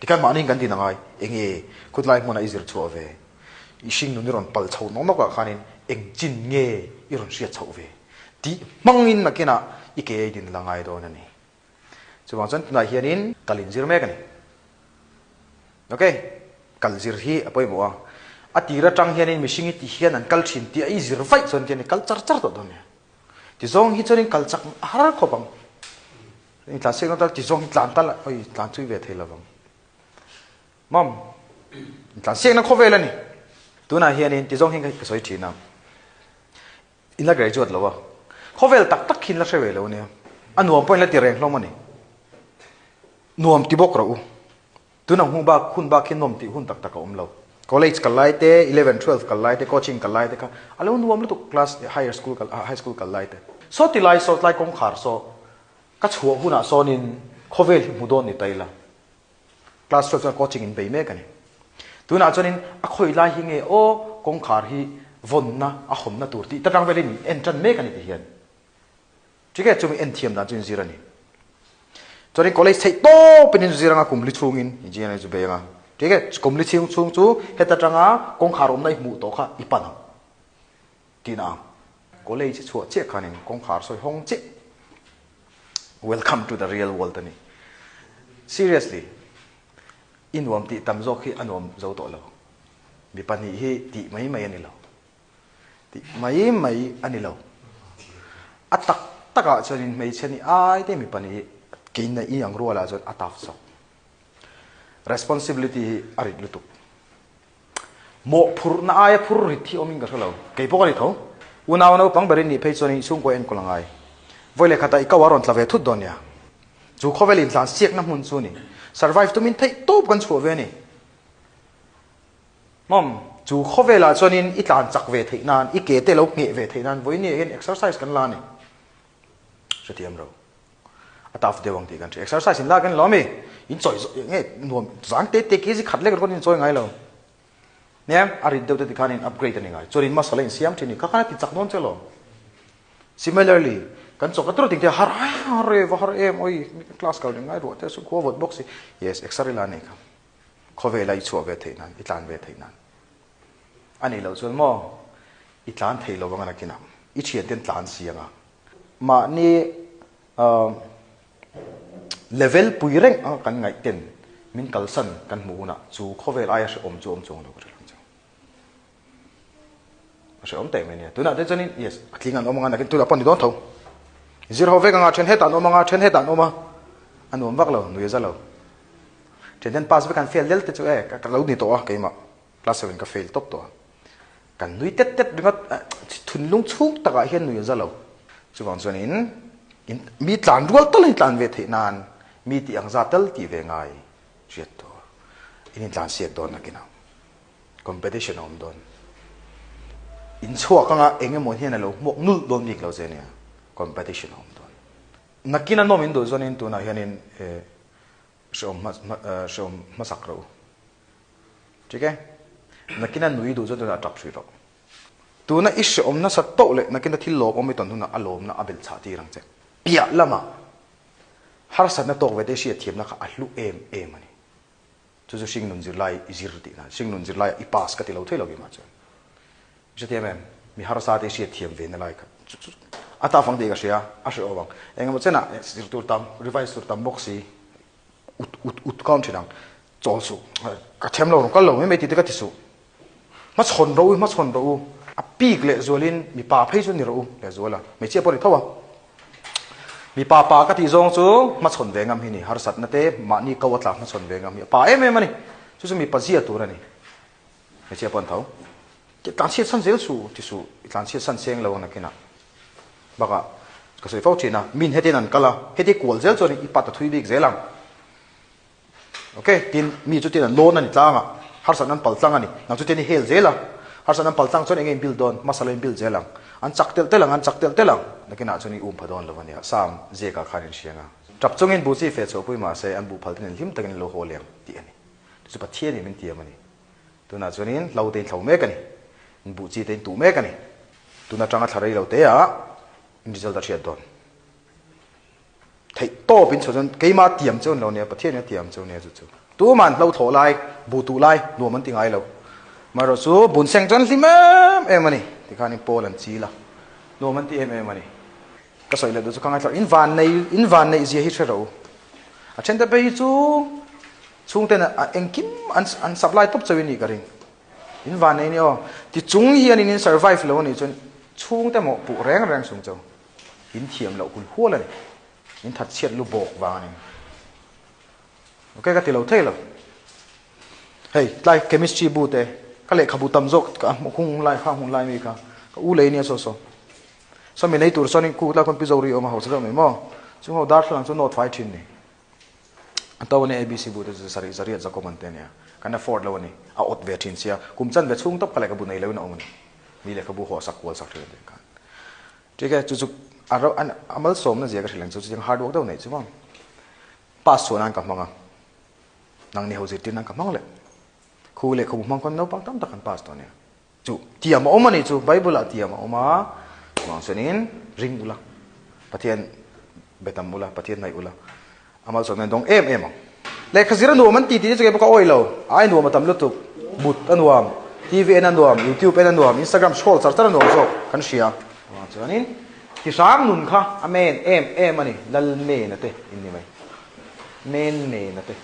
Tikhan mahni in kan din angai, enge khutlai hmunah i zir chhuah ve? I hringnun i rawn pal chho nawk nawk ah khanin eng chin nge i rawn hriat chhoh ve? Tih hmangin nakinah i ke ei din la ngai dawn a ni. Chuvang chuan tunah hianin kal in zir mek a ni. Ok, kal zir hi a pawimawh a. A tir atang hianin mihring hi ti hian an kal thin tih a i zir vaih chuan tian i kal char char tawh dawn nia. Ti zawng hi chuanin kal chak a har khawp ang. In tlan siak tal ti zawng hi tlan tal oi tlan chui ve thei lovang. Mom, in tlan siakna khawvel a ni. Tunah hianin ti zawng hi ka sawi thin a. In la graduate lo a. Khawvel tak tak khi in la hre ve lo ania. A nuam pawh in la ti reng hlawm a ni. Nuam ti bawk rawh u. Tuna hmu bak hun bak hi nawm tih hun tak tak a awm lo. College kal lai te, eleven twelve kal lai te, coaching kal lai te kha a lo nuam lutuk class higher school kal high school kal lai te. Saw ti lai saw tlai kawngkhar saw ka chhuah hunah sawnin khawvel hi hmu dawn ni ta ila. Class 12 chuan coaching in bei mek a ni. Tunah chuanin a khawi lai hi nge aw kawngkhar hi vawnna a hawnna tur tih ta tang velin in en tan mek a ni ti hian. Chike chumi en thiam dan chu in zir a ni. Chuanin college theih tawpin in zir anga kum li chhungin engineering chu bei anga. Chike kum li chhung chhung chu heta tanga kawngkhar awmna i hmuh tawh kha i pan ang tihna ang. College chhuah chiah khanin kawngkhar sawi hawng chiah. Welcome to the real world a ni. Seriously, i nuam tih tam zawk hi a nuam zo tawh lo. Mi pahnih hi tih mai mai a ni lo. Tih mai mai a ni lo. A tak takah chuanin hmeichhia ni ai te mi pahnih hi keina i ang rualah chuan a tough zawk. Responsibility hi a rit lutuk. Mawhphurhna aia phur rit hi awmin ka hre lo. Kei pawh ka ni tho. Unau naupang berin nih phei chuan in chhungkaw enkawl a ngai. Vawi leh khatah i kau a rawn tla ve thut dawn nia. Chu khawvel intlan siakna hmun chu ni. Survive tumin theih tawp kan chhuah ve a ni. Mom, chu khawvelah chuanin i tlan chak ve theih nan, i ke te lo ngheh ve theih nan vawiin ni ah hian exercise kan la a ni. Hrethiam ro. A tough deuh ang tih kan hria. Exercise in lak in lo ami? In chawi zawh nge nuam zang te te kg khat lek ringawt in chawi ngai lo. Nia, a rit deuh te tikhan in upgrade a ni ngai. Chuan in muscle a insiam thin ni. Kha khan a ti chak dawn che lo. Similarly, kan chawk a tur ting te har har e va har em oi class kal ring ngai ruah te su khua vawt bawk si. Yes, exer ila nei kha. Khawvela i chhuah ve theih nan, i tlan ve theih nan. A nih loh chuan maw i tlan thei lo anga nakinah i thianten tlan si anga. Mahni level pui reng anga kan ngaih ten min kalsan kan hmuh hunah chu khawvel aia hrehawm chu awm chuang lo ka hre lang chiang. A hrehawm teh mai nia. Tunah te chuanin yes a tling an awm anga nakin tunah pawh ni dawn tho. Zir ho vek anga then hetah an awm anga then hetah an awm a, a nuam vak lo, nui a za lo. Then ten pass vek an fail del te chu e ka lo ni tawh a keimah class seven ka fail tawp tawh a. Kan nui tet tet ringawt thunlung chhung takah hian nui a za lo. Chuvang chuanin mi tlan rual tal in tlan ve theih nan mi tih ang za tal tih ve ngai hriat tur in intlan siak dawn nakinah competition a awm dawn. In chhuak anga eng emaw hian a lo hmuak nulh dawn bik lo che nia competition a awm dawn. Nakin a nawm in duh chuanin tunah hianin hreawm hreawm hmasak rawh u. Ṭhik e. Nakina nui duh chuan tunah a ṭap hrih rawh. Tuna i hreawm nasa tawh leh nakina thil lawmawm i tawn hunah a lawmna a belh chhah tir ang che. Piah lamah harsatna tawk ve te hriat thiamna kha a hlu em em a ni. Chu chu hringnun zirlai i zir tihna, hringnun zirlaiah i pass ka ti lo thei lo keimah chuan. I hrethiam em? Mi harsa te i hriat thiam ve na lai kha. Chu chu a ta fang tih ka hria, a hrehawm ang. Engemaw chenah zir tur tam, revise tur tam bawk si. Ut ut ut ka awm thin ang. Chawl suh. Ka thiam lo rawn kal lo mai mai tih te ka ti suh. Hmachhawn rawh u, hmachhawn rawh u. A pik lehzualin mipa phei chu ni rawh u lehzuala. Hmeichhia pawh a ni tho a. Mipa pa ka tih zawng chu hmachhawn ve ngam hi ni. Harsatna te mahni ko a tlak hmachhawn ve ngam hi a pa em em a ni. Chu chu mipa zia tur a ni. Hmeichhia pawh an tho. I tlanchhiat san zel suh ti suh. I tlanchhiat san seng lo ang nakinah. Bakah ka sawi fo thin a, min hetin an kal a, heti kual zel chuan i pat a thui bik zel ang. Ok, tin mi chu tin an lawn a ni tlang a, harsatna an pal tlang a ni. Nang chu tin i hel zel a, harsatna an pal tlang chuan enge in build dawn, masala in build zel ang. An chak telh telh ang, an chak telh telh ang. Nakinah chuan i um pha dawn lo a nia, Sam ziakah khan in hriang a. Tap chungin buh chi feh chhuahpui mahse an buh phal ten in hlim takin an lo haw leh ang tih a ni. Chu chu Pathianin min tiam a ni. Tunah chuanin hlo te in thlo mek a ni. In buh chi te in tuh mek a ni. Tun atanga thla rei lo te ah in result a hriat dawn. Theih tawp in chhuah chuan keimah tiam cheu ni lo nia, Pathianin a tiam cheu nia chu chu. Tuman hlo thlawh lai, bu tuh lai nuam an ti ngai lo. Amaherawhchu bun seng chuan hlim em em a ni. Tikhanin pawl an chil a, nuam an ti em em a ni. Ka sawi leh duh chu ka ngaithla in van nei in van neih zia hi hre ro. A then te phei hi chu chhungten a engkim an an supply tawp chauh in nih ka ring. In van nei ni aw. Ti chung hian in in survive lo a nih chuan chhungte mawh puh reng reng chung chauh in thiam loh hul hual a ni. In that chhiat lu bawk vang a ni. Ok ka ti lo thei lo. Hei tlai chemistry bu te ka lehkhabu tam zawk ka hung lai kha hung lai mi kha ka u lei nia saw saw. Saw mi nei tur sawn in ku tlai khawn pi zo ri awm a hausa deuh mai maw. Chung ho darthlalang chu note fai thin ni. A to ania ABC bu te chu sarih zariat Jacob an te ania. Kan afford lo a ni. A awt ve thin sia. Kum chan ve chhung tawp kha lehkhabu nei lo in a awm a ni. Mi lehkhabu haw sak kual sak thin a ti khan. Ṭike chu chu a ro a malsawmna zia ka hrilh ang chu chutiang hard work deuh neih chu maw. Pass chhuah nan ka hmang a, nang ni ho zirtir nan ka hmang leh. Khu leh khubu hmang khawn naupang tam tak an pass tawh ania. Chu tiam a awm a nih chu, Bible ah tiam a awm a, chuvang chuanin ring ula, Pathian be tam ula, Pathian hnaih ula, a malsawmna in dawng em em ang. Lehkha zir a nuam an ti tih te chu kei pawh ka awih lo, ai nuam a tam lutuk, mut a nuam, TV en a nuam, YouTube en a nuam, Instagram scroll char char a nuam zawk kan hria. Chuvang chuanin ti hram nun kha a men em em a ni, Lal mena te in ni mai, men mena te.